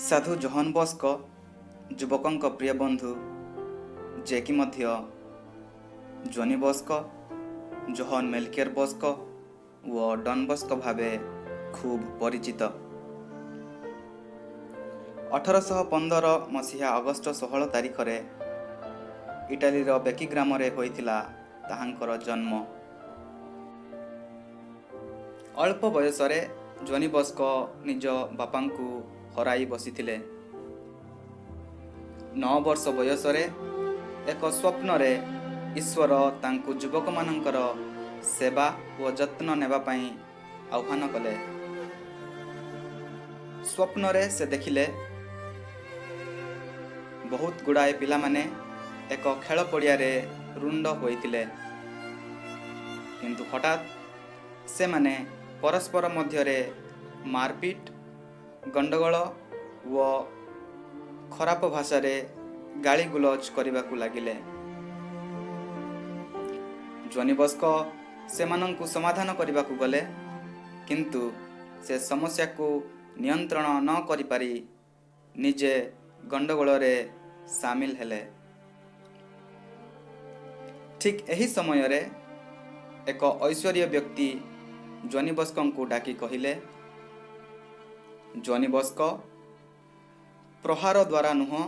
ସାଧୁ ଜୋହନ ବସ୍କୋ ଯୁବକଙ୍କ ପ୍ରିୟ ବନ୍ଧୁ, ଯିଏକି ମଧ୍ୟ ଜୋନି ବସ୍କୋ, ଜୋହନ ମେଲକିୟର ବସ୍କୋ ଓ ଡନ୍ ବସ୍କୋ ଭାବେ ଖୁବ୍ ପରିଚିତ। 1815 ମସିହା ଅଗଷ୍ଟ 16 ତାରିଖରେ ଇଟାଲୀର ବେକି ଗ୍ରାମରେ ହୋଇଥିଲା ତାହାଙ୍କର ଜନ୍ମ। ଅଳ୍ପ ବୟସରେ ଜୋନି ବସ୍କୋ ନିଜ ବାପାଙ୍କୁ ହରାଇ ବସିଥିଲେ। 9 ବର୍ଷ ବୟସରେ ଏକ ସ୍ୱପ୍ନରେ ଈଶ୍ୱର ତାଙ୍କୁ ଯୁବକମାନଙ୍କର ସେବା ଓ ଯତ୍ନ ନେବା ପାଇଁ ଆହ୍ୱାନ କଲେ। ସ୍ୱପ୍ନରେ ସେ ଦେଖିଲେ, ବହୁତ ଗୁଡ଼ାଏ ପିଲାମାନେ ଏକ ଖେଳ ପଡ଼ିଆରେ ରୁଣ୍ଡ ହୋଇଥିଲେ, କିନ୍ତୁ ହଠାତ୍ ସେମାନେ ପରସ୍ପର ମଧ୍ୟରେ ମାରପିଟ, ଗଣ୍ଡଗୋଳ ଓ ଖରାପ ଭାଷାରେ ଗାଳିଗୁଲଜ କରିବାକୁ ଲାଗିଲେ। ଜୋନି ବସ୍କୋ ସେମାନଙ୍କୁ ସମାଧାନ କରିବାକୁ ଗଲେ, କିନ୍ତୁ ସେ ସମସ୍ୟାକୁ ନିୟନ୍ତ୍ରଣ ନ କରିପାରି ନିଜେ ଗଣ୍ଡଗୋଳରେ ସାମିଲ ହେଲେ। ଠିକ୍ ଏହି ସମୟରେ ଏକ ଐଶ୍ୱରୀୟ ବ୍ୟକ୍ତି ଜୋନି ବସ୍କୋଙ୍କୁ ଡାକି କହିଲେ, "ଜୋନି ବସ୍କୋ, ପ୍ରହାର ଦ୍ୱାରା ନୁହଁ,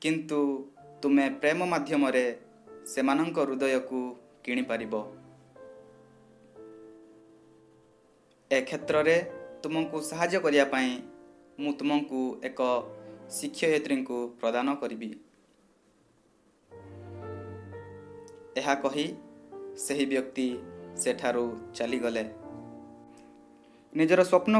କିନ୍ତୁ ତୁମେ ପ୍ରେମ ମାଧ୍ୟମରେ ସେମାନଙ୍କ ହୃଦୟକୁ କିଣିପାରିବ। ଏ କ୍ଷେତ୍ରରେ ତୁମକୁ ସାହାଯ୍ୟ କରିବା ପାଇଁ ମୁଁ ତୁମକୁ ଏକ ଶିକ୍ଷୟିତ୍ରୀଙ୍କୁ ପ୍ରଦାନ କରିବି।" ଏହା କହି ସେହି ବ୍ୟକ୍ତି ସେଠାରୁ ଚାଲିଗଲେ। ନିଜର ସ୍ୱପ୍ନ